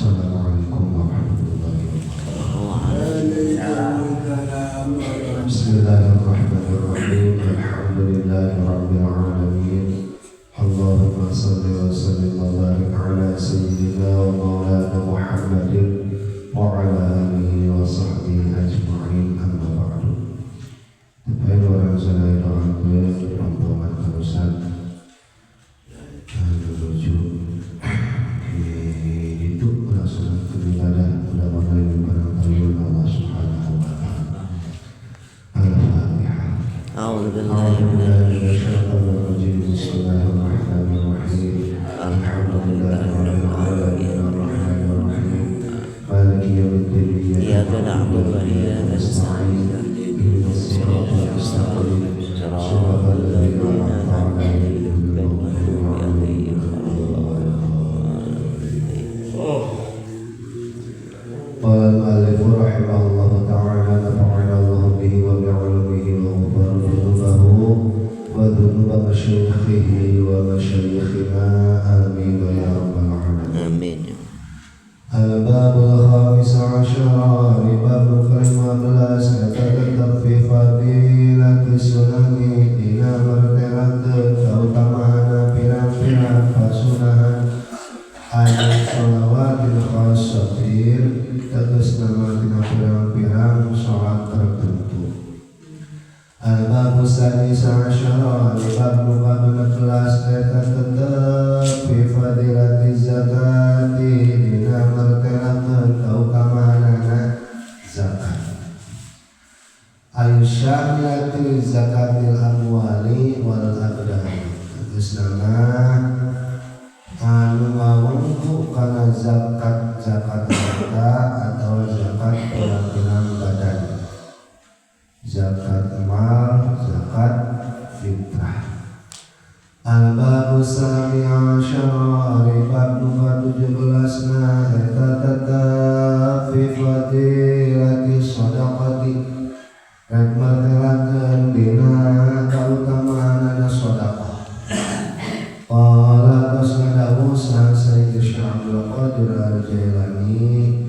Assalamualaikum warahmatullahi wabarakatuh. Bismillahirrahmanirrahim. Alhamdulillahi rabbil alamin. Allahumma salli wa sallim wa barik ala sayyidina wa maulana Muhammadin wa ala alihi wa sahbihi ajma'in, amma ba'du. Tepai orang sadaya, doakeun rombongan karusan menuju itu melaksanakan ibadah, mudah-mudahan diberikan Allah Subhanahu wa taala. Al-Fatihah. أعوذ بالله أعوذ من بالله من الشيطان الرجيم. بسم الله الرحمن الرحيم. الحمد لله رب العالمين، الرحمن الرحيم، مالك يوم الدين. إياك نعبد وإياك نستعين. اهدنا الصراط المستقيم، صراط الذين أنعمت عليهم غير المغضوب عليهم ولا الضالين. قال المؤلف رحمه الله تعالى، نفعنا الله به وبعلومه وغفر ذنوبه وذنوب مشايخه ومشايخنا، آمين يا رب العالمين. آمين. الباب الخامس عشر، bab ke-15 eta tetep في فضيلة السنن dina mertelakeun kautamaanna pirang-pirang kasunahan أي الصلوات الخاصة, tegasna mah tina pirang-pirang salat tertentu. الباب السادس عشر, bab nu ka-16 eta tetep في فضيلة الزكاة dina mertelakeun kautamaanana zakat أي الشاملة لزكاة الأموال والأبدان, tegasna mah anu ngawengku kana zakat, zakat harta atau zakat pirang-pirang badan, zakat mal, zakat fitrah. الباب السابع عشر, ari bab nu ka-17 na eta tetep في فضيلة الصدقة, rek mertelakeun dina kautamaanana sedekah. قال, tos ngadawuh saha Sayyid Syekh Abdul Qadir Al-Jailani,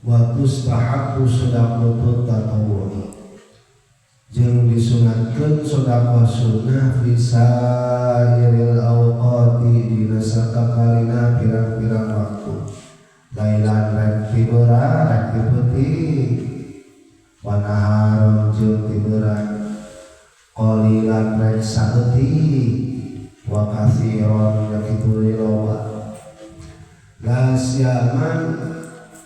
وتستحب صدقة التطوع, jeung disunatkeun sedekah sunnah, في سائر الأوقات, dina sakakalina pirang-pirang waktu, ليلا rek ti beurang, rek ti peuting, ونهارا jeung ti beurang, قليلا rek saeutik, وكثيرا kitu loba, لا سيما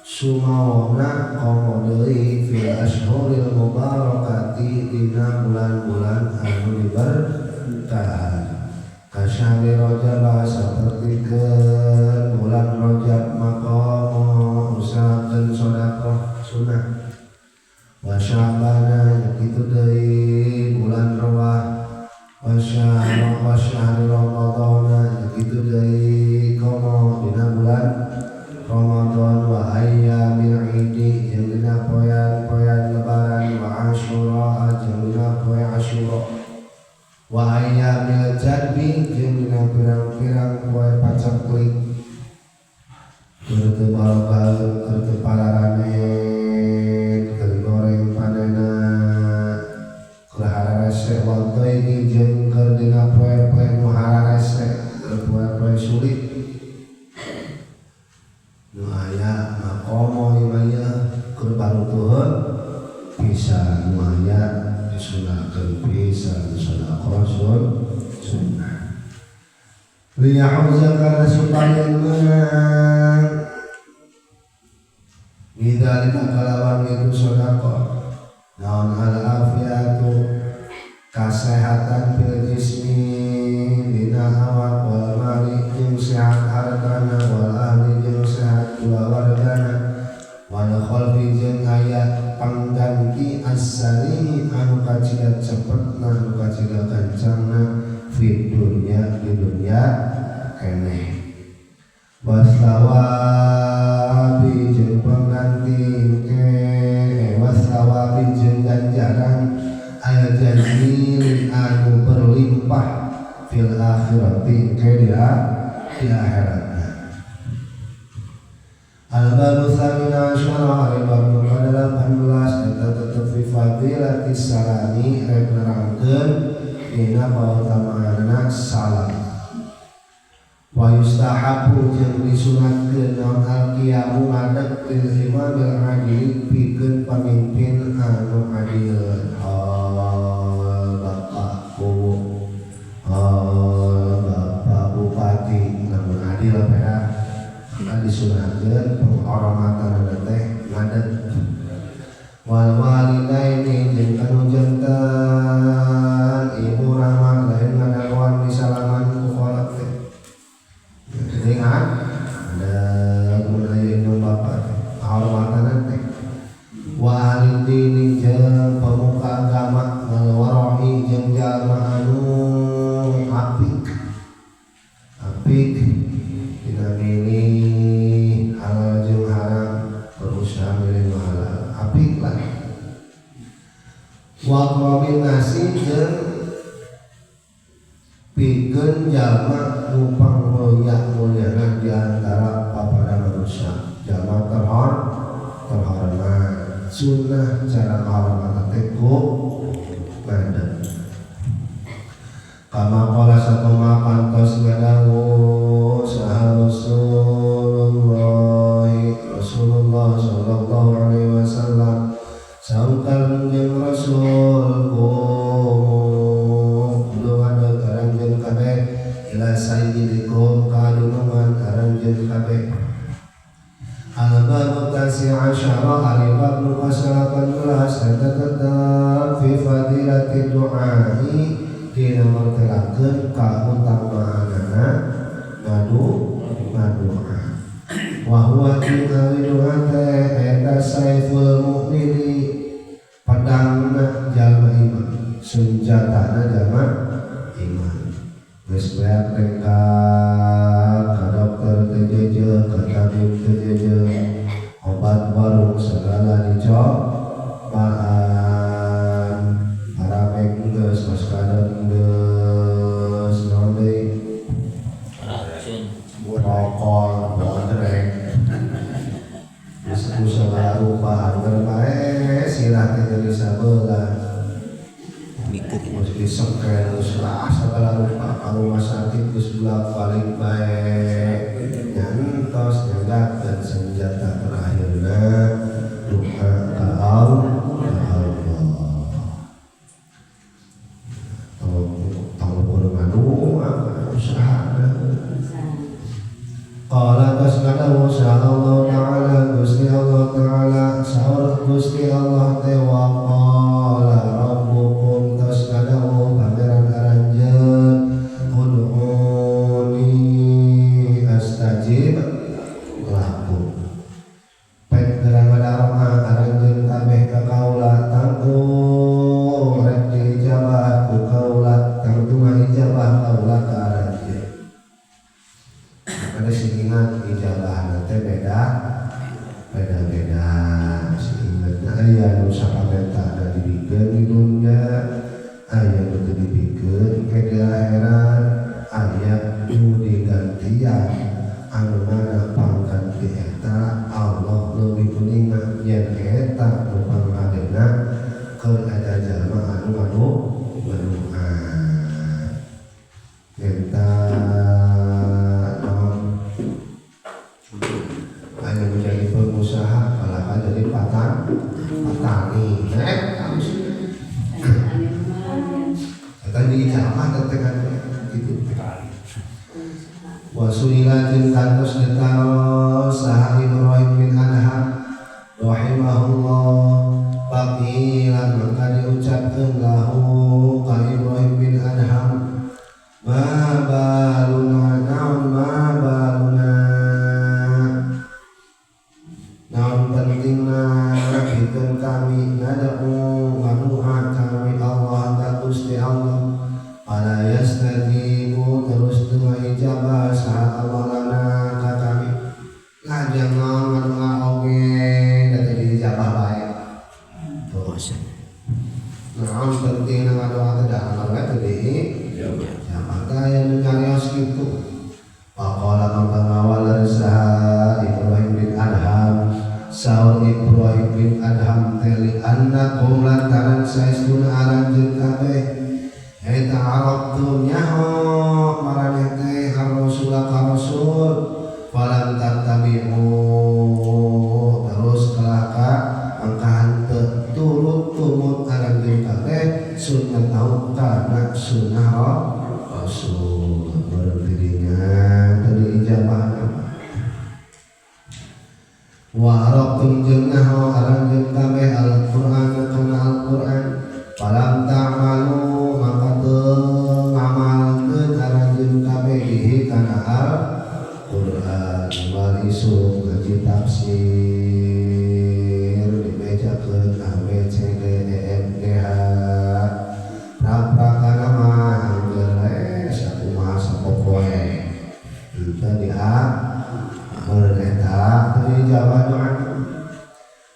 sumawona komo deui, في الأشهر المباركات, dina bulan-bulan anu diberkahan, كشهر رجب, sapertikeun bulan Rajab, maqama usahakeun sedekah sunnah, وشعبان, kitu deui bulan Rewah, وشهر رمضان, kitu deui komo dina bulan Ramadan, وأيام العيد, jeung dina poean-poean lebaran, وعاشوراء, jeung dina poe Asyura, وأيام الجدب, jeung dina pirang-pirang poe paceklik, keur teu barogaeun, keur teu pararanen, keur goreng panena, keur hararese, والضيق, jeung keur dina poe-poe nu hararese, keur poe-poe sulit nu aya maqomo ieu keur barutuheun bisa nu aya disunahkeun pisan sedekah sunnah, ليحوز, karena supaya menang, بذلك, kalawan itu sedekah, naon, العافية, kasehatan, في الجسم, dina awak, والمال, jeung sehat hartana, والأهل, jeung sehat kulawargana, والخلف, jeung aya pangganti, السريع, anu kacida cepetna, anu kacida gancangna, في الدنيا, di dunya keneh, والثواب, jeung pengganti ke, والثواب, jeung ganjaran, الجزيل, anu berlimpah, في الآخرة, ke dia. di akhiratna. Al-babu tsamin asyara ari bab nu ka-18 eta tetep fi fadilati salami rek nerangkeun dina pautamaanna salam. Wa yustahabu jeung disunatkeun naon al-qiyamu ngadeg lil imamil adil pikeun pamimpin anu adil. Hal bapak kuwu, hal bapak bupati lamun adil teh maka disunatkeun penghormatan teh ngadeg. Wal walidaini jeung anu jantan ibu rama lain ngadagoan disalaman ku kolot teh. Jadi kan ada mun aya indung bapak teh penghormatan teh. Wa ahli dini jeung pemuka agama wal wara'i jeung jalma anu apik. Apik dina milih halal jeung haram, berusaha milih nu halal, apik lah. Wa aqrabin nasi jeung pikeun jalma nu pangmulia-muliana di antara papada manusia, jalma terhormat. Sunnah cara ngahormatan teh ku ngadeg. Kama qala satuma kantos ngadawu saha Rasulullah sallallahu alaihi wasallam saungkal jeung Rasul kudu ngadeg aranjeun kabeh ila sayyidikum ka dunungan aranjeun kabeh. Al-babu tasi asyara ari bab nu ka-18 eta tetep fi fadilati du'ai dina martelakeun kautamaanana ngadoa. Wa huwa jeung ari doa teh eta saiful mukmini pedangna jalma iman, senjatana jalma iman. Geus beak teh ka dokter teh jeujeuh, ka tabib teh jeujeuh, obat warung segala dicobaan, paramek geus, maskadon geus, naon deui? Racun, rokok, bodrek, geus ku segala rupa angger bae sirah teh jadi sabelah. Mikir. Geus disekel geus lah segala rupa ka rumah sakit geus bolak-balik bae. Nyantos nyanggakeun senjata terakhirna doa ka Allah. Tong kudu ngadoa usaha. Qala tos ngadawu saha Allah Ta'ala Gusti Allah Ta'ala saur Gusti Allah teh wa qala rabbukum tos ngadawu pangeran aranjeun ud'uni astajib lakum. Pek gerang ngadaroa aranjeun kabeh ka kaula tangtu rek diijabah ku kaula tangtu ngijabah kaula ka aranjeun. Ada sing ingat ijabah teh beda beda-beda. Sing ingatna aya nu sapamenta da dibikeun di dunya, aya nu teu dibikeun ke di akhirat, aya nu digantian anu mana pangganti eta Allah leuwih kuninga yen eta nu panghadena keur ada jalma anu anu ngadoa. Eta hanya menjadi pengusaha, malah jadi petani. Tadi dijamah tetekan gitu. Wa suila jeung kantos ditaros saha Ibrahim bin Adham rahimahullah faqila maka diucapkeun lahu ka Ibrahim bin Adham ma baluna naon ma baluna naon pentingna pikeun kami ngada'u ngadoa kami Allah ka Gusti Allah fala yastajibu terus teu ijabah saha Allah lana ka kami lajang naon ngadoa oge da teu diijabah bae. Naon pentingna ngadoa teh da ngadoa teu diijabah. Tah aya nu nyarios kitu. Faqala Saur Ibrahim bin Adham teh annakum lantaran saestuna aranjeun kabeh eta arabtum nyaho maraneh teh ar-rasul ka rasul falam tattabi'u terus kalaka mangka henteu turut tumut aranjeun kabeh sunnah tau kana sunnah rasul berdirinya teu diijabah wa arabtum jeung nyaho aranjeun kabeh Al-Qur'an kana Al-Qur'an falam ta'malu maka teu ngamalkeun aranjeun kabeh bihi kana Al-Qur'an wal isu ngaji tafsir dibejakeun A B C D E F G H prak-prakana mah angger we sakumaha sapopoe henteu di eta teu dijawab doa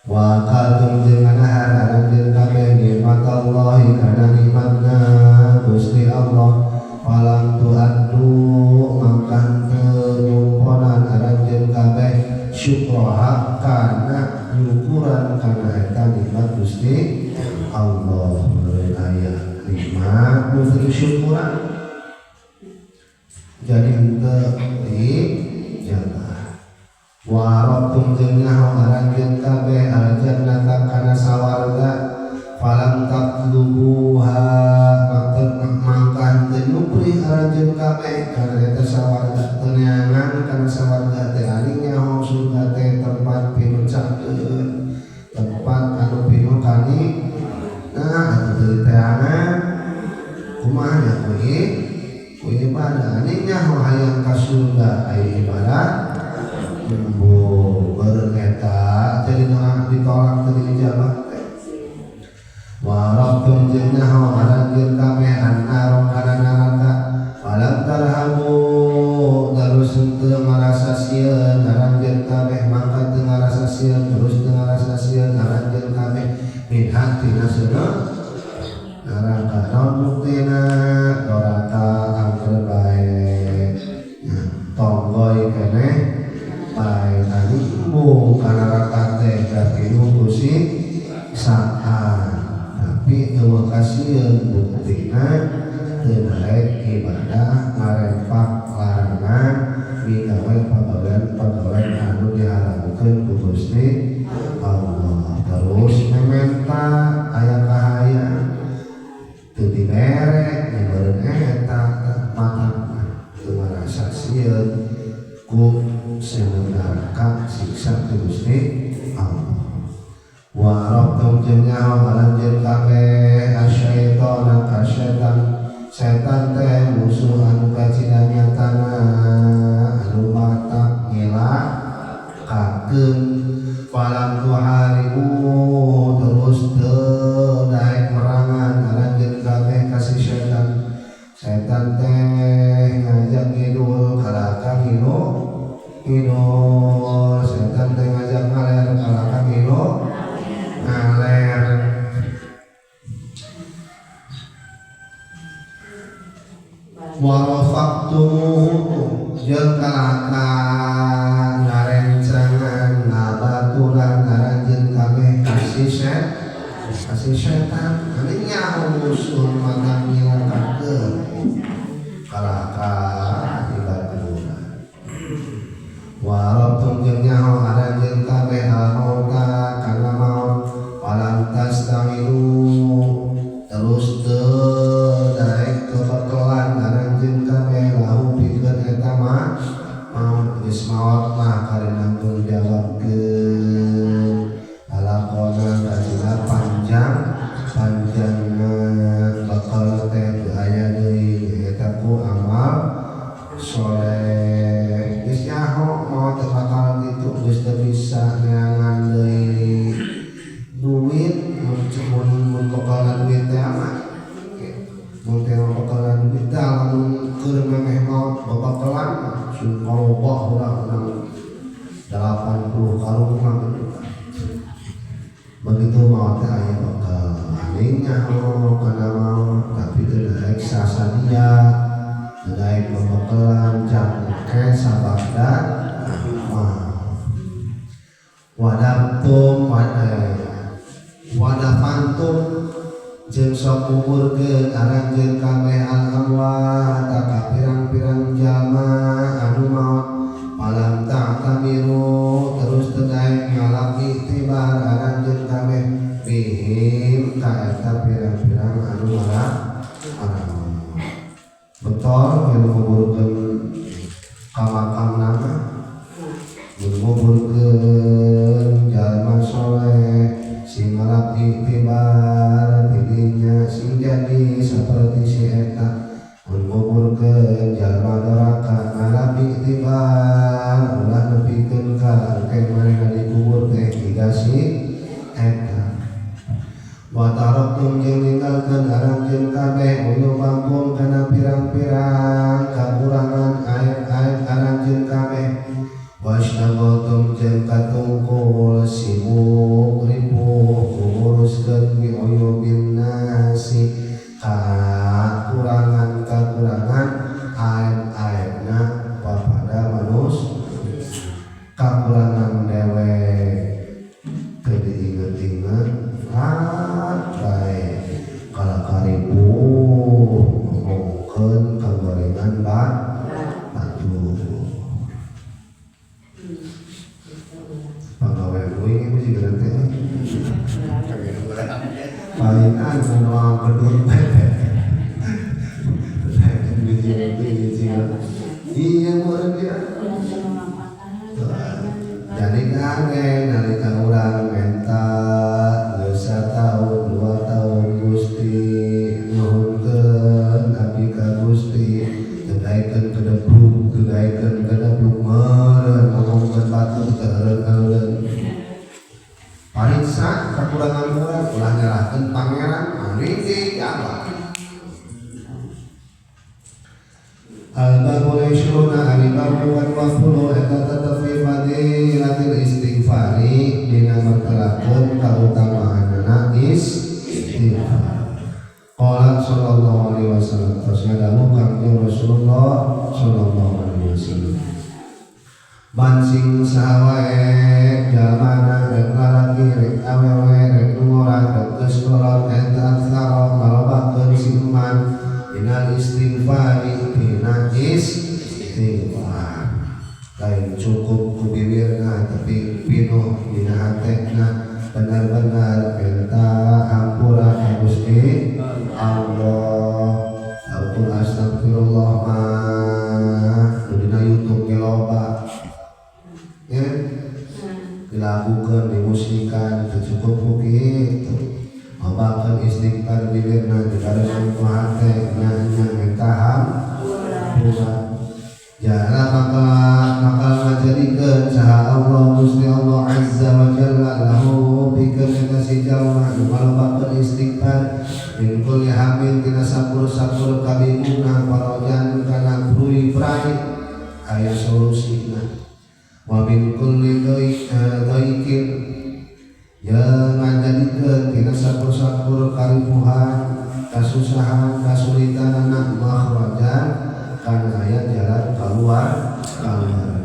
wa qaltum jeung ngadahar aranjeun kabeh nikmat Allah kana nikmatna Gusti Allah falam tuaddu mangka teu nyumponan aranjeun kabeh syukroha kana nyukuran kana eta nikmat Gusti Allah meureun aya nikmat nu teu disyukuran jadi henteu dijabah wa arabtum jeung nyaho aranjeun kabeh al-jannata kana sawarga falam tatlubuha mangka teu nyupri aranjeun kabeh kana eta sawarga teu neangan kana sawarga teh ari nyaho surga teh tempat pinucakeun tempat anu pinuh kani nah atuh teu diteangan kumaha nya ku ibadah ani nyaho hayang ka surga aya ibadah embung beureun eta jadi doa ditolak teu diijabah teh wa arabtum jeung nyaho aranjeun kabeh annar kana neraka falam tarhabu terus teu ngarasa sieun aranjeun kabeh mangka teu ngarasa sieun terus teu ngarasa sieun aranjeun kabeh min hatina seuneu neraka naon buktina doraka angker bae tonggoy keneh bae tadi embung kana neraka teh kapinu ku siksaan tapi eueuh kasieun buktina teu daek ibadah ngarempak larangan migawe pagawean-pagawean anu diharamkeun ku Gusti Allah terus mementa aya kahayang teu dibere meureun eta mata teu ngarasa sieun ku neraka siksa ti Gusti Allah wa arabtum jeung nyaho aranjeun kabeh asyaitana ka setan setan teh musuh anu kacida nyatana anu matak ngilakakeun falam tuharibu terus teu daek merangan aranjeun kabeh ka si setan setan teh ngajak ngidul kalaka ngilu ngidul setan teh ngajak ngaler kalaka ngilu ngaler wa rafaqtumuhu jeung kalaka ngarencangan ngabaturan aranjeun kabeh ka si setan anu nyaho musuh mata ngilakakeun kalaka dibaturan wa arabtum jeung nyaho aranjeun kabeh al-mauta kana maut falam tastamilu terus teu daek kebekelan aranjeun kabeh lahu pikeun eta mah maut geus maot mah kari nanggung jawabkeun lalakona kacida panjang panjangna bakal teh teu aya deui eta ku amal soleh geus nyaho maot teh bakal kitu geus teu bisa neangan deui duit mun bekalna duit teh mah mun teh bekalna duit teh lamun keur memeh maot babakalan sing loba urang 80 karung mah gitu. Begitu maot teh aya bekal aning nyaho kana maot tapi teu daek sasadia teu daek babakalan jangke sabada maot. Wadaftum wadafantum jeung sok nguburkeun aranjeun kabeh al amwat ka pirang-pirang jalma anu maot palam ta'tamiru terus teu daek ngalap iktibar aranjeun kabeh bihim ka eta pirang-pirang anu maot. Betul yang nguburkeun ka makamna mah nguburkeun jalma soleh sing ngalap iktibar tidinya sing jadi saperti si eta nguburkeun jalma doraka ngalap iktibar ulah nepikeun ka engke manehna dikubur teh jiga si eta. Wa taraktum jeung ninggalkeun aranjeun kabeh uyubakum kana pirang-pirang kakurangan aib-aib aranjeun kabeh. Washtaghaltum jeung katungkul sibuk ripuh nguruskeun bi uyubin nasi kakurangan-kakurangan aib-aibna papada manusia kakurangan dewek teu diinget-inget bae kala karipuh ngomongkeun kagorengan batu pagawe uing ieu jiga teh paling anu doang gedung biji-biji iya meureun dia. Jadi kage nalika urang menta geus sataun 2 tahun Gusti nuhunkeun abdi ka Gusti teu daekeun kedepluk teu daekeun kedepluk meureun ngomongkeun batu teu eureun-eureun pariksa kakurangan urang ulah nyalahkeun pangeran anu dijawab. Al-babul ishruna ari bab 20 eta tetep fi fadilatil istighfari dina mertelakeun kautamaanana istighfar. Qala sallallahu alaihi wasallam tos ngadawuh Kangjeng Rasulullah sallallahu alaihi wasallam. Man sing saha wae jalmana rek lalaki rek awewe rek nu ngora rek geus kolot eta aksara ngalobakeun si iman dina istighfari dina istighfar. Lain cukup ku bibirna tapi pinuh dina hatena benar-benar minta hampura ka Gusti Allah. Ampun astagfirullah mah dina YouTube ge loba ya dilakukeun dimusikan teu cukup ku kitu. Lobakeun istighfar bibirna dibarengan ku hate nya minta hampura. Jala bakal ngajadikeun saha Allah Gusti Allah Azza wa Jalla lahu pikeun eta si jalma nu ngalobakeun istighfar min kulli hammin tina sapur-sapur kabingungna farajan kana prai aya solusina wa min kulli dhaikin ya ngajadikeun tina sapur-sapur karipuhan kasusahan kasulitanana makhrajan kana aya jalan keluar keluar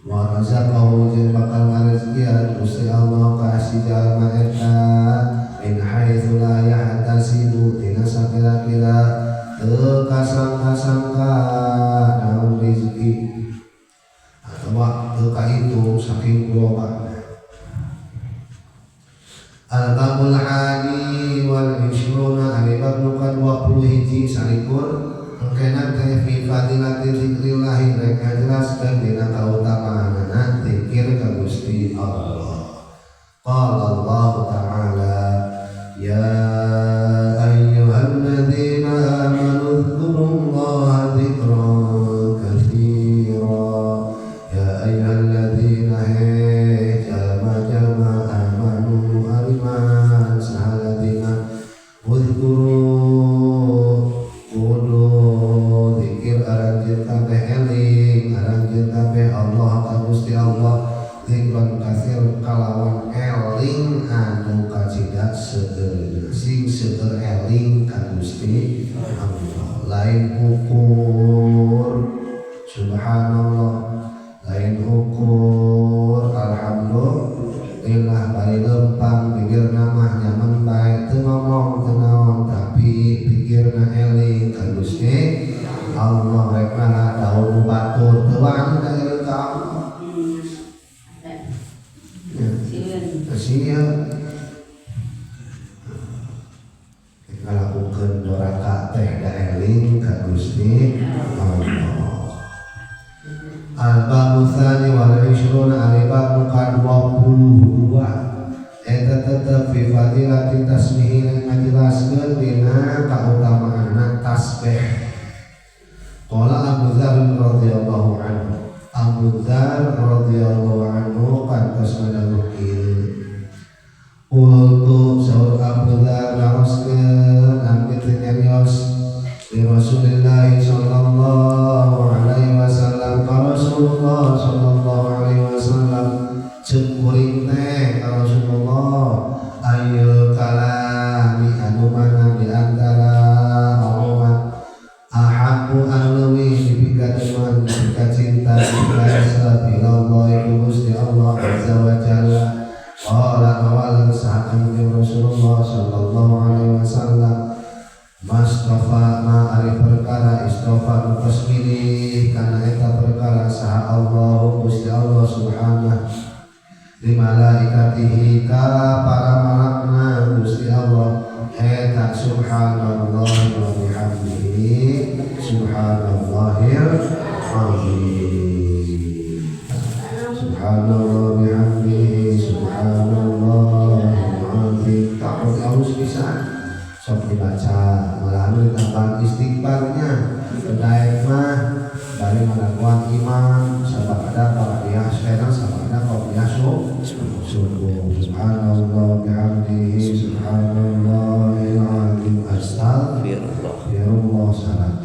wa razaqahu jeung bakal ngarezekian Gusti Allah ka si jalma eta min haitsu la yahtasibu tina sakira-kira teu kasangka-sangka naon rezeki atawa teu kahitung saking lobana. Al-babul hadi wal ishruna ari bab nu ka-21 salikur engkena teh fi fadilati zikrillah rek ngajelaskeun dina kautamaanana zikir ka Gusti Allah. Qala Allah ta'ala ya ayyuhalladzina amanu dzkurullaha dzikran katsira ya ayyuhalladzina jalma-jalma amanu ariman sahaladina udhkuru kudu zikir aranjeun kabeh eling aranjeun kabeh Allah ka Gusti Allah zikran katsir kalawan eling anu kacida seueurna sing seueur eling ka Gusti Allah lain ukur subhanallah lain ukur alhamdulillah Bari lempang bibirna mah nyaman bae teu ngomong teu naon tapi pikirna eling ka Gusti Allah rek ngala daun batur teu wani da eling ka Allah. Sieun ngalakukeun doraka teh da eling ka Gusti Allah. Al-babu tsani wal ishruna ari bab nu ka-22 eta tetep fi fadilati tasbih ngajelaskeun dina kautamaanna tasbih. Qala Abu Dzar radhiyallahu anhu, Abu Dzar radhiyallahu anhu kantos ngadawuh kieu. Qultu saur Abu Dzar naroskeun abdi teh nyarios li Rasulillah sallallahu alaihi wasallam ka Rasulullah sallallahu alaihi wasallam ceuk kuring teh ka Rasulullah ayyul kalami anu mana di antara omongan ahabbu anu leuwih dipikademen dipika cinta dipika ilallah iku Gusti Allah azza wa jalla. Qala awalan saha kanjeng Rasulullah sallallahu alaihi wasallam mastafa ma ari perkara istafa nu tos milih kana eta perkara saha Allah Gusti Allah subhanahu li malaikatihi ka para malakna Gusti Allah eta subhanallah wa bihamdihi subhanallahil azim subhanallah bihamdihi subhanallahil azim. Takut harus bisa sok dibaca malah ditambahan istighfarnya daek mah bari ngalakuan imam sabada qobliyah sekarang sabada qobliyah subuh subhanallah bihamdihi subhanallahil azim astaghfirullah 100.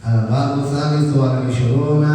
Al-babu tsalits wal ishruna